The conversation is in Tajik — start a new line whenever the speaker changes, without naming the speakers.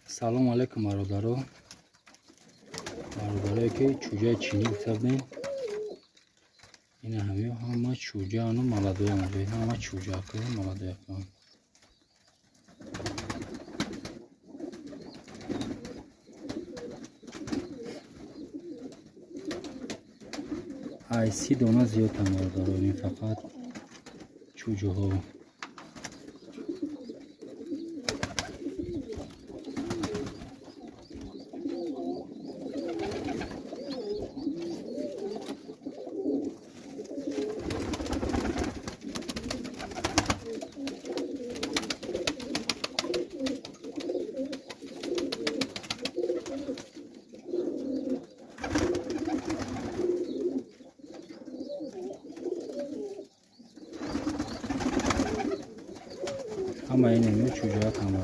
Салому алайкум, бародаро, бародарое ки чӯҷаи чинӣ гуфта будем. Ина ҳамиё ҳама чӯҷаану молодой, ҳама чӯҷако, молодой-ако. Ай 30 дона зиёдтан, бародаро, ин фақат чӯҷаҳо. Ҳама ин чӯҷаак ҳам.